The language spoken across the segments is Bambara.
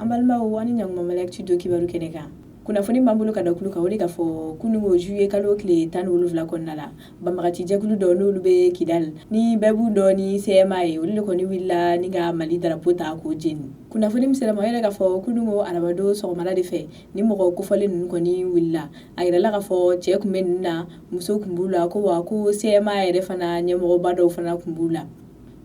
An balimaw, an ni ɲankuma Mali Actu 2 kibaru kɛnɛ kan. Kunnafoni b'an bolo ka da kulu kan, o de k'a fɔ kununko juillet kalo tile 17 kɔnɔna la, banbagaci jɛkulu dɔ, n'olu bɛ Kidal, ni bɛɛ b'u dɔn ni CMA ye, olu de kɔni wulila ni ka Mali drapeau ta k'o jeni. Kunnafoni min sera ma, o yɛrɛ k'a fɔ kununko arabadon sɔgɔmada de fɛ, ni mɔgɔ kofɔlen ninnu kɔni wulila. A yirala k'a fɔ cɛ tun bɛ ninnu na, muso tun b'u la, ko wa ko CMA yɛrɛ fana ɲɛmɔgɔba dɔw fana tun b'u la.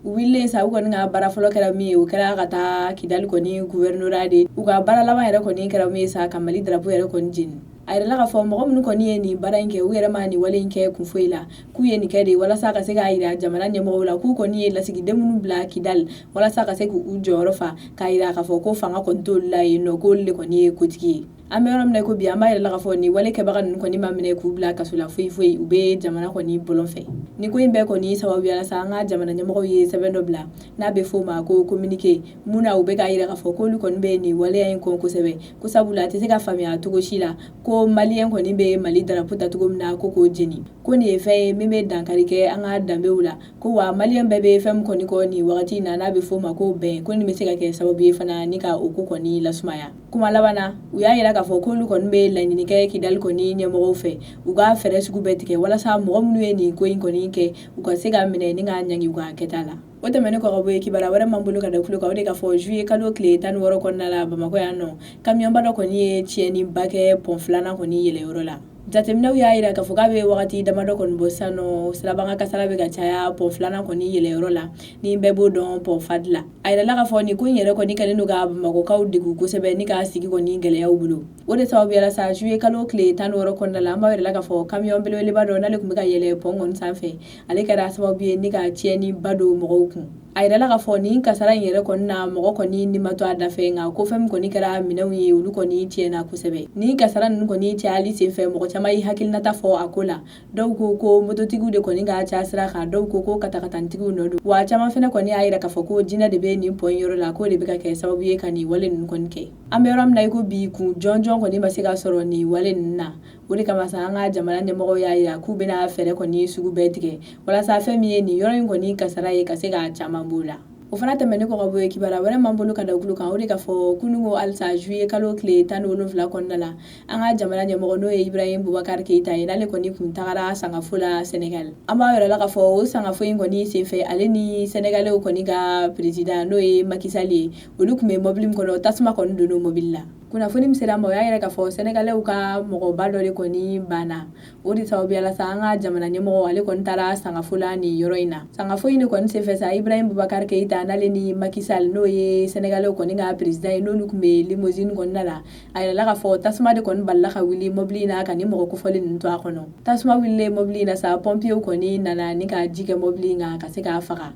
U wulilen sa, u kɔni ka baara fɔlɔ kɛra min ye, o kɛra ka taa Kidali kɔni gouvernorat de. U ka baara laban yɛrɛ kɔni kɛra min ye sa, ka Mali drapeau yɛrɛ kɔni jeni. A yirala k'a fɔ mɔgɔ minnu kɔni ye nin baara in kɛ, u yɛrɛ ma nin wale in kɛ kun foyi la, k'u ye nin kɛ de walasa ka se k'a yira jamana ɲɛmɔgɔw la k'u kɔni ye lasigiden minnu bila Kidali walasa ka se k'u jɔyɔrɔ fa, k'a yira k'a fɔ ko fanga kɔni t'olu la yen nɔ, k'olu de kɔni ye kotigi ye. An bɛ yɔrɔ min na ko bi, an b'a yɛrɛ la k'a fɔ nin wale kɛbaga ninnu kɔni ma minɛ k'u bila kaso la foyi foyi, u bɛ jamana kɔni bɔlɔn fɛ. Nin ko in bɛɛ kɔni sababuya sa, an ka jamana ɲɛmɔgɔw ye sɛbɛn dɔ bila n'a bɛ f'o ma ko communiqué, mun na u bɛ k'a yira k'a fɔ k'olu kɔni bɛ nin waleya in kɔn kosɛbɛ, ko sabula a tɛ se ka faamuya cogo si la ko maliyɛn kɔni bɛ Mali drapeau ta cogo min na ko k'o jeni, ko nin ye fɛn ye min bɛ dankari kɛ an ka danbew la, ko wa maliyɛn bɛɛ bɛ fɛn min kɔni kɔ nin wagati in na, n'a bɛ f'o ma ko bɛn, ko nin bɛ se ka kɛ sababu ye fana ni ka o ko kɔni lasumaya. Kuma laban na, u y'a yira k'a fɔ k'olu kɔni bɛ laɲini kɛ Kidali kɔni ɲɛmɔgɔw fɛ, u ka fɛɛrɛ sugu bɛɛ tigɛ walasa mɔgɔ minnu ye nin ko in kɔni kɛ, u ka se ka minɛ ni ka ɲangi u ka kɛta la. O tɛmɛnen kɔ ka bɔ yen, kibaruya wɛrɛ m'an bolo ka da tulo kan, o de k'a fɔ juillet kalo tile 16 kɔnɔna la, Bamakɔ yan nɔ, kamiyɔnba dɔ kɔni ye tiɲɛniba kɛ pont filanan kɔni yɛlɛyɔrɔ la. Jateminɛw y'a jira k'a fɔ k'a bɛ wagati damadɔ kɔni bɔ sisan nɔ, sirabakan kasara bɛ ka caya pont filanan kɔni yɛlɛyɔrɔ la, ni bɛɛ b'o dɔn pont FAD la. A yirala k'a fɔ nin ko in yɛrɛ kɔni kɛlen don ka Bamakɔkaw degun kosɛbɛ ni ka sigi kɔni gɛlɛya u bolo. O de sababuya la sa, juillet kalo tile 16 kɔnɔna la, an b'a yirala k'a fɔ kamiyɔn belebeleba dɔ, n'ale tun bɛ ka yɛlɛ pont kɔni sanfɛ, ale kɛra sababu ye ni ka tiɲɛniba don mɔgɔw kun. A yirala k'a fɔ nin kasara in yɛrɛ kɔni na, mɔgɔ kɔni ni ma to a dafɛ, nka ko fɛn min kɔni kɛra minɛnw ye, olu kɔni tiɲɛna kosɛbɛ. Nin kasara ninnu kɔni cayali senfɛ, mɔgɔ caman ye hakilinata fɔ a ko la. Dɔw ko ko mototigiw de kɔni ka ca sira kan, dɔw ko ko katakatantigiw nɔ don, wa caman fana kɔni y'a yira k'a fɔ ko jinɛ de bɛ nin pont in yɔrɔ la, k'o de bɛ ka kɛ sababu ye ka nin wale ninnu kɔni kɛ. An bɛ yɔrɔ min na i ko bi, kun jɔnjɔn kɔni ma se ka sɔrɔ nin wale ninnu na. O de kama sa, an ka jamana ɲɛmɔgɔw y'a yira k'u bɛna fɛɛrɛ kɔni sugu bɛɛ tigɛ walasa fɛn min ye nin yɔrɔ in kɔni kasara ye, ka se ka caman b'o la. O fana tɛmɛnen kɔ ka bɔ yen, kibaruya wɛrɛ m'an bolo ka da tulo kan, o de k'a fɔ kununko halisa juillet kalo tile 17 kɔnɔna la, an ka jamana ɲɛmɔgɔ, n'o ye Ibrahim Boubacar Keita ye, n'ale kɔni kun tagara sangafo la Sénégal. An b'a yɛrɛ la k'a fɔ o sangafo in kɔni senfɛ, ale ni Sénégalais kɔni ka président, n'o ye Macky Sall ye, olu tun bɛ mobili min kɔnɔ, tasuma kɔni donna mobili la. Kunnafoni min sera ma, o y'a yira k'a fɔ Sénégalais ka mɔgɔba dɔ de kɔni banna. O de sababuya la sa, an ka jamana ɲɛmɔgɔ, ale kɔni taara sangafo la nin yɔrɔ in na. Sangafo in de kɔni senfɛ sa, Ibrahim Boubacar Keita n'ale ni Macky Sall, n'o ye Sénégalais kɔni ka président ye, n'olu tun bɛ limousine kɔnɔna la, a yirala k'a fɔ tasuma de kɔni balila ka wuli mobili in na ka ni mɔgɔ kofɔlen ninnu to a kɔnɔ. Tasuma wulilen mobili in na sa, pompiers kɔni nana ni ka ji kɛ mobili in kan ka se k'a faga.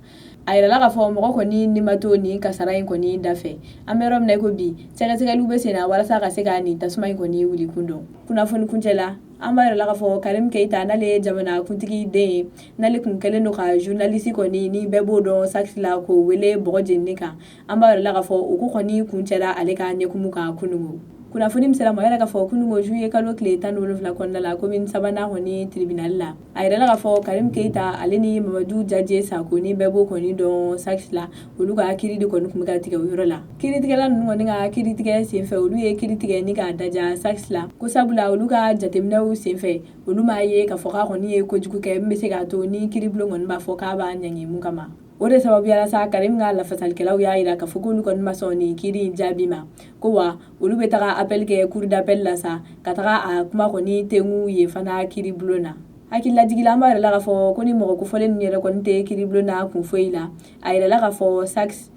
A yirala k'a fɔ mɔgɔ kɔni ni ma to nin kasara in kɔni dafɛ. An bɛ yɔrɔ min na i ko bi, sɛgɛsɛgɛliw bɛ sen na walasa ka se ka nin tasuma in kɔni wuli kun dɔn. Kunnafoni kuncɛ la, an b'a yirala k'a fɔ Karim Keita, n'ale ye jamana kuntigi den ye, n'ale tun kɛlen don ka journaliste kɔni, ni bɛɛ b'o dɔn Sax la, k'o wele bɔgɔ jenini kan, an b'a yirala k'a fɔ o ko kɔni kuncɛra ale ka ɲɛkumu kan kunungo. Kunnafoni min sera ma, o yɛrɛ k'a fɔ kunungo juillet kalo tile 17 kɔnɔna la, commune sabanan kɔni tribunal la, a yirala k'a fɔ Karim Keita, ale ni Mamadu Jaje Sako, ni bɛɛ b'o kɔni dɔn Sax la, olu ka kiiri de kɔni tun bɛ ka tigɛ o yɔrɔ la. Kiiritigɛla ninnu kɔni ka kiiritigɛ senfɛ, olu ye kiiri tigɛ ni k'a daja Sax la, ko sabula olu ka jateminɛw senfɛ, olu m'a ye k'a fɔ k'a kɔni ye kojugu kɛ min bɛ se k'a to ni kiiribulon kɔni b'a fɔ k'a b'a ɲangi mun kama. O de sababuya la sa, Karim ka lafasalikɛlaw y'a yira k'a fɔ k'olu kɔni ma sɔn nin kiiri in jaabi ma, ko wa olu bɛ taga appel kɛ cour d'appel la sa, ka taga a kuma kɔni tengu yen fana kiiribulon na. Hakililajigin la, an b'a yirala k'a fɔ ko ni mɔgɔ kofɔlen ninnu yɛrɛ kɔni tɛ kiiribulon na kun foyi la. A yirala k'a fɔ Sax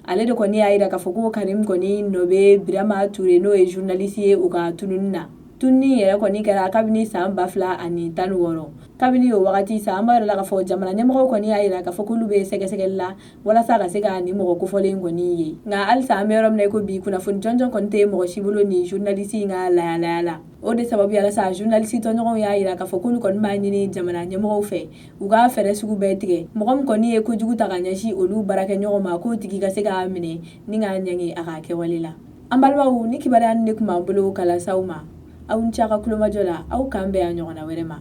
ale de kɔni y'a yira k'a fɔ ko Karim kɔni nɔ bɛ Birama Touré, n'o ye journaliste ye, o ka tununi na. Tununi yɛrɛ kɔni kɛra kabini san 2016. Kabini o wagati sa, an b'a yirala k'a fɔ jamana ɲɛmɔgɔw kɔni y'a yira k'a fɔ k'olu bɛ sɛgɛsɛgɛli la walasa ka se ka nin mɔgɔ kofɔlen kɔni ye. Nka halisa an bɛ yɔrɔ min na i ko bi, kunnafoni jɔnjɔn kɔni tɛ mɔgɔ si bolo nin journaliste in ka lahalaya la. O de sababuya la sa, journaliste tɔɲɔgɔnw y'a yira k'a fɔ k'olu kɔni b'a ɲini jamana ɲɛmɔgɔw fɛ, u ka fɛɛrɛ sugu bɛɛ tigɛ, mɔgɔ min kɔni ye kojugu ta ka ɲɛsin olu baarakɛɲɔgɔn ma, k'o tigi ka se k'a minɛ ni k'a ɲangi a ka kɛwale la. An balimaw, ni kibaruya de tun b'an bolo ka lase aw ma. Aw ni ce aw ka kulomajɔ la. Aw k'an bɛn a ɲɔgɔnna wɛrɛ ma.